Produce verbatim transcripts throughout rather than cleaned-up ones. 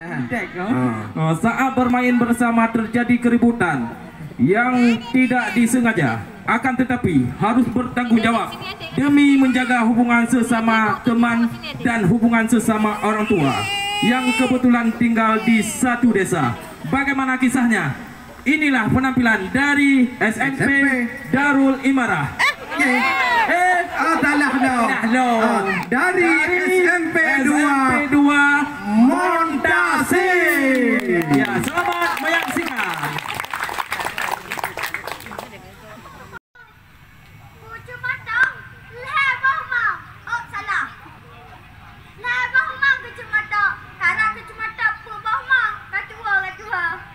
Tek, oh. Ah. Ah, saat bermain bersama terjadi keributan yang tidak disengaja, akan tetapi harus bertanggung jawab demi menjaga hubungan sesama teman dan hubungan sesama orang tua yang kebetulan tinggal di satu desa. Bagaimana kisahnya? Inilah penampilan dari S M P Darul Imarah. Eh, eh, ah, salah dong. Salah dong. Ah, dari S M P dua Montasir. Ya, selamat menyaksikan. Kucu matok, lhèe boh mang. Oh, salah. Lhèe boh mang kucu matok. Karap kucu matok peuet boh mang. Ka tuwo, ka tuwo.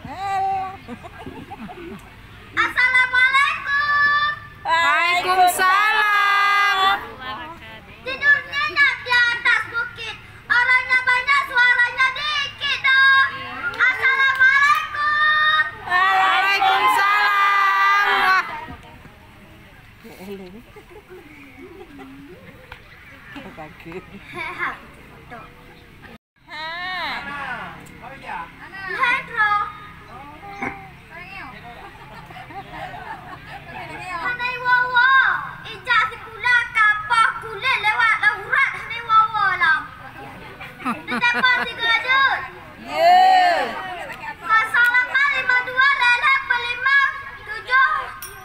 Assalamualaikum. Waalaikumsalam. Tidurnya nyenyak di atas bukit. Orangnya banyak, suaranya dikit dong. Assalamualaikum. Waalaikumsalam. Hek, ha. Hai, Bro. Hana iwoe-woe. Ijak sikula ka poh kulét lewat urat hana iwoe-woe lom. Teuteupon sigoe jeuet. Kosong lapan lima dua lhèe lhèe peuet limong tujoh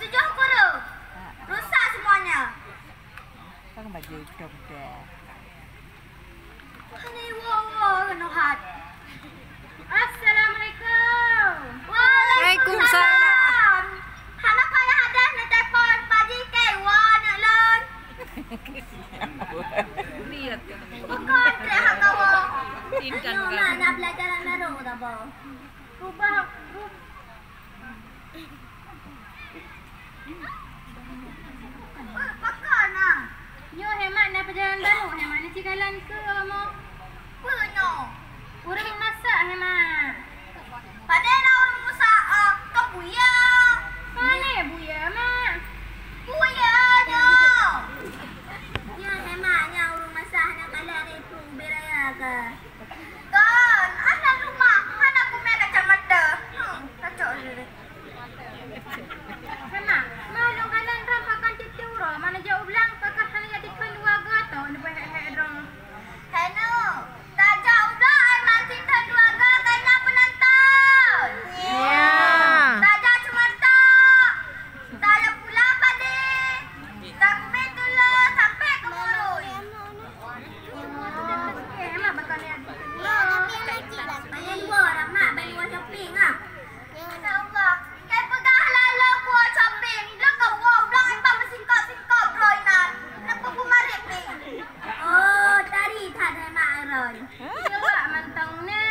tujoh puluh. Rusak semuanya. Kan baju hitam dah. Hana iwoe-woe keunoe hat. Assalamualaikum. Waalaikumsalam. Hana payah adak neutelepon, Pak Ji, keu iwoe aneuk lôn. Bukon trép haba woe. Intan. Nyoe kan. Nak, nak belajar nak naroe dah, Bang. Rubah, rub- Pakon na? Nyoe Hemat na peujalan barô, Hemat na sikalon keu kamoe. Peue nyoe? Ureueng masak, Hemat. Pane na ureueng masak, ah, ka buya. Pane buya, Mak? Buya nyoe. Nyoe Hemat, nyan ureueng masak, na kalon ibu ubé raya ka. Kon, aneuk rumah, hana kumè kacamata. Hmm, kacok deh. Hana, meunyoe lôn kalon droe pakon tiep-tiep uroe, mana jak u blang, pakon hana jak dikheun dua goe atau neubeuhek-hek droe. Heno, tajak u blang ai man sithon dua goe keu na peunonton. Ya. Tajak ceumatak. Tajak pula padé. Takmé tulo sampai keu murui. Banyak dua orang mak, banyak dua shopping ah. Insya Allah. Kai peugah lalo kuwoe shopping, lôn ka woe blang ipat meusingkop-singkop droe inan. Neupeu peumarit ni. Oh, tari that hai mak Aaron. Iwak mantong na.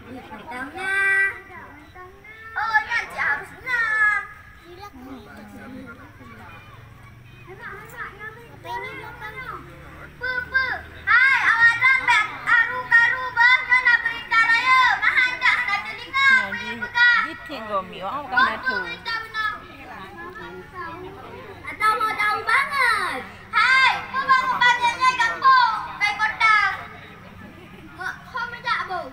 Mantong na. Oh, nyan cit harus na. Peue, peue. Hai, awak droen bèk karu-karu beuh nyoe na beurita rayeuk. Meuhan jak hana teulinga, peue nyang peugah. Jitik gomi, wah, bukan atu. Atau mau tahu banget? Hai, peue bangun pagi nyoe gampông, kai kota. Ho meujak boh.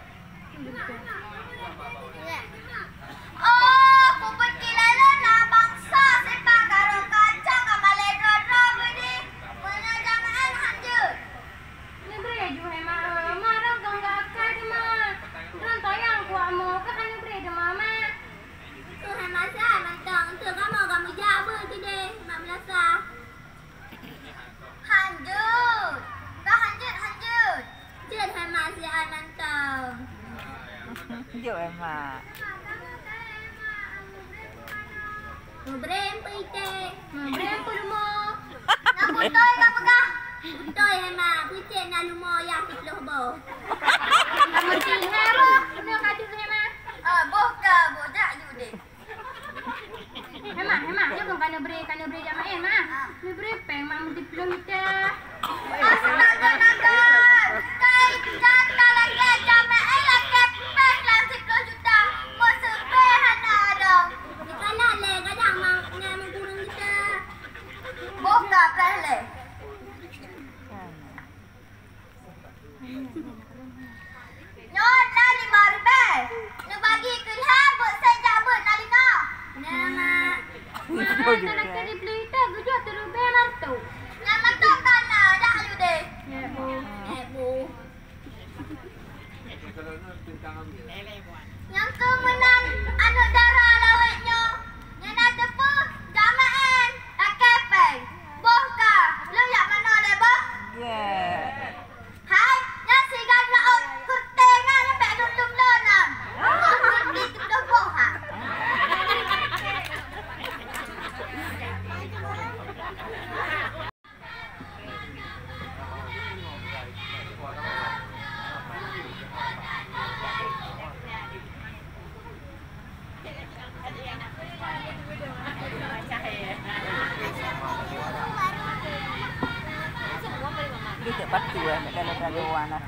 Oh, kupeucit laloe na bansa sipa karong kacang ka malèe droe-droe beudih. Meunyoe jamèe han jeuet. Neubré ju hai ma, ma rhong gong geuakai teuma. Droen tayang kuat mo, ka han neubré teuma ma. Keuhai masa mantong, keu kamoe ka meujak beuh keudeh mak meulasah. Han jeuet. Ka han jeuet, han jeuet. Jeuet hai mak siat mantong. Jeuet hai mak. Mubrem peuitek. Mubrem peurumoh. Nyang beutôi ka peugah. Beutôi hai mak, peuitek na lumoh yah siplôh boh. Kamu tinggal boh, penuh kadu hai mak. Ah, boh ka, boh jak ju deh. Hema, hema, nyoe kon ka neubré, ka neubré jak maén, ma. Neubré péng mak meusiploh juta. Astaga, naga. Kai jan ka lagèe jak maén lagèe péng lam siploh juta. Meuseubé hana dong. Dikala lé, kadang mak nyan meukureueng juta. Boh ka péh lé. Nyang keu meunan aneuk dara lawét nyoe, nyang na teupeu, Jamaen, lakée péng, boh ka, lôn jak manoe lé boh. Hai, nyan sigan laôt kurteng nyan bèk lôn lôn lôn nyan. Kurteng teudoh boh ha. Dia tak patuh lah nak dalam-dalam orang lah.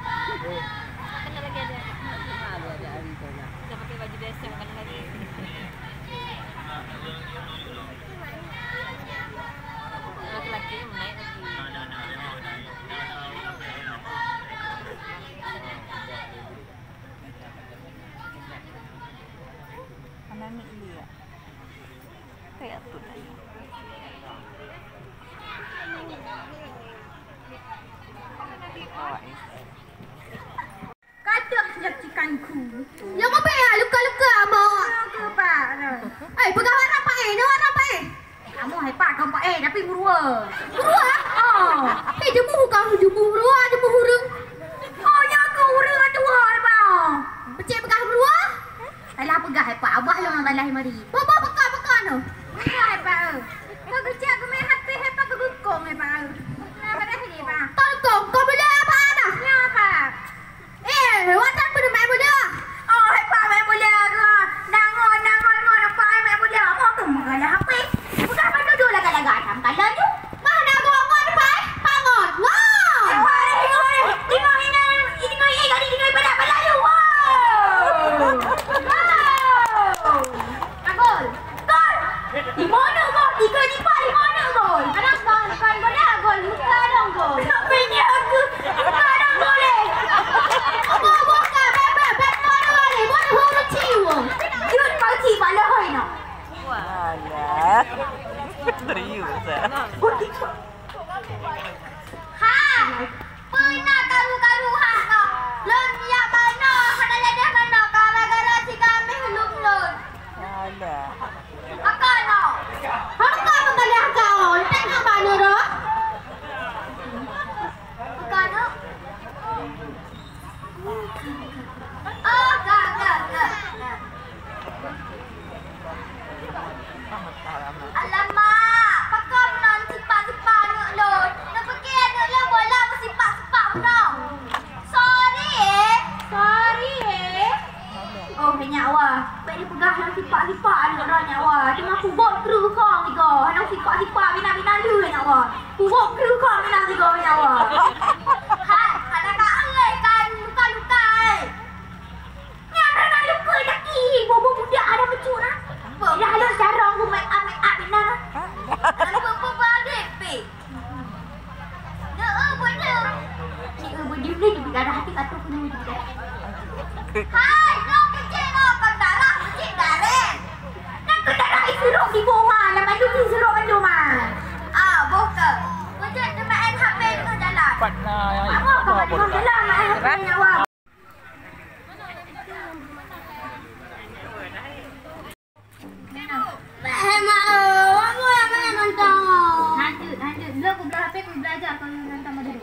Kita pakai baju biasa makan hari. Laki-laki naik lagi. Aneuk miet liek. Kayak tu dah. Awak ni. Kadoh nyak cikanku. Nyang apa ya? Luka-luka, Mak. Luka, Pak. Eh, peugah warang, Pak, eh. Nyoe warang, Pak, eh. Kamoe hai Pak, kon Pak, eh, tapi meurua. Meurua? Oh. Eh, jeumu bukan jeumu meurua, jeumu ureueng. Oh, nyoe keu ureueng dua, hai Pak. Peucit peugah meurua? Salah peugah, hai Pak. Abah lôn balah mari. Boh, boh, beuka, beuka, noh. Meurua, hai Pak, eh. Kau geucek geumé hati, hai Pak, keu geukong, hai Pak, eh. Nah, badah ni, Pak. Tolong, kau bela apa, nah? Ya, Pak. Eh, watèe peue main bola? Oh, hai Pak, main bola ke? Nangoi, nangoi, ngon apa main bola? Apa tu mengalah H P? Bukan apa tu lagak-lagak asam kala tu. Mah na gol, gol, Pak, eh? Pak, gol. Wow! Eh, Pak, eh, tengok, eh, tengok, eh, tengok, eh, tadi tengok pada, pada you. Wow! Wow! Ah, gol. Gol! Lima aneuk gol! Tiga lipat lima aneuk gol! Anak gol, kon bola gol, muka dong gol! Tapi ni aku, muka dong gol eh! Apa buka bebek, bebek gol eh! Boleh huruf cium! Jut kau cik bak lehoi nak! Alah. Serius ah. Hai! Peue na karu-karu hak kah? Lôn jak manoe, hana lagèe manoe gara-gara si Gameh lôn lôn. Alah. Maka no. Maka meukadah kau, tengok manoe dah. Maka no. Oh, ka, ka, ka, ka. Alamak, pakon meunan sipak-sipak aneuk lôn. Neupike aneuk lôn bola meusipak-sipak meunan. Sorry, eh. Sorry, eh. Oh, nyak wa. Bèk dipeugah lôn sipak-sipak aneuk droe nyak wa. Teuma kubôk kreueh kong sigoe. Hana sipak-sipak bina-bina lé nyak wa. Kubôk kreueh kong bina sigoe nyak wa. Hai, hana ka alai kan luka-luka, eh. Nyan hana leukeue laki, boh-boh budak ada meucue na. Dah lôn carông ku make up, make up inan na. Lalu peue-peue D P. Deuh, beuneuh. Ci, eh, beuneuh ni, jadi gadah hati kata peue ni, jadi gadah. Hai, no kecil no, kon darah kecil darah. Nak ke darah isuruk di bawah, nak maju di suruk maju mah. Ah, boh ke. Kecil tu main H P tengah jalan. Apa kau main jalan, main H P nyawa? Bèk mak, eh, wak muai mantong. Lanjut, lanjut. Dulu aku belajar, aku belajar, aku nonton dulu.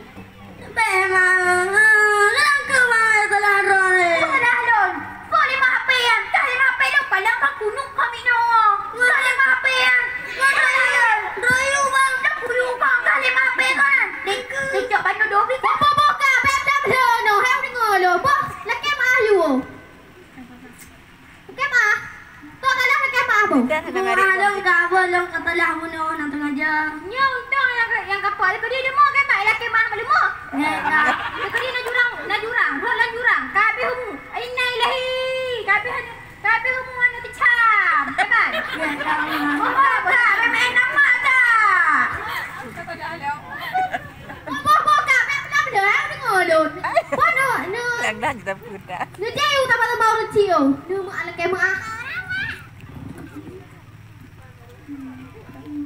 Bèk mak, eh, dalam ke mak, eh, salah roh, eh. Salah lôn. Kau lima H P ya? Dah lima H P lôn, palang kau kunuk kau minum. Kau lima H P ya? Kau lima H P ya? Royu bang, dah kunuk kau, dah lima H P kau kan? Dek, dek, cok bantu dobi. Boh, boh, boh, kak, bèk, bèk, bèk, no, hai, dengar lo. Boh, lakèe mah ayu. Oke, Pak. Kok kalah pakai apa, Bu? Udah, udah, Wah, mari. Dong, Kak, Abang, dong, kepala bunuh orang tu aja. Nyo, untung yang, yang kapal. Kau dia demam, kan, Pak? Laki mah melemah. Ya, Kak. Kau dia nak jurang, nak jurang. Buat nak jurang. Kak, habis umur. Innalillahi. Kak, habis, kak, habis umur anak kecam. Kan, Pak? Ya, Kak. Oh, Kak, main nama, Kak. Boh-boh, Kak, bèk peugah-peugah, eh, deungoe lôn. Boh, no, no. Nyang dah jeuet peugah. Neujak yue tamah-tamah ureueng cium. Neuma alakèe meuah.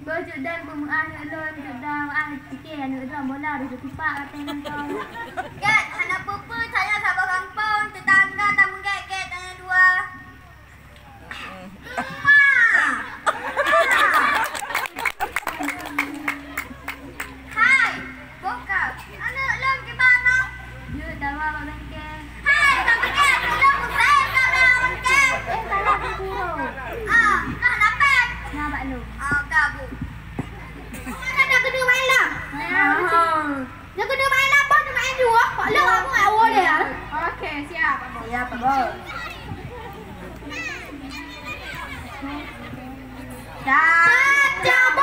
Boh, cuk dan peumeuah aneuk lôn, cuk dan, ah, pike aneuk lôn bola, duduk tipak, kata nonton. Gèt, hana peue-peue, saya saboh gampông, tetangga tameugèt-gèt. Caca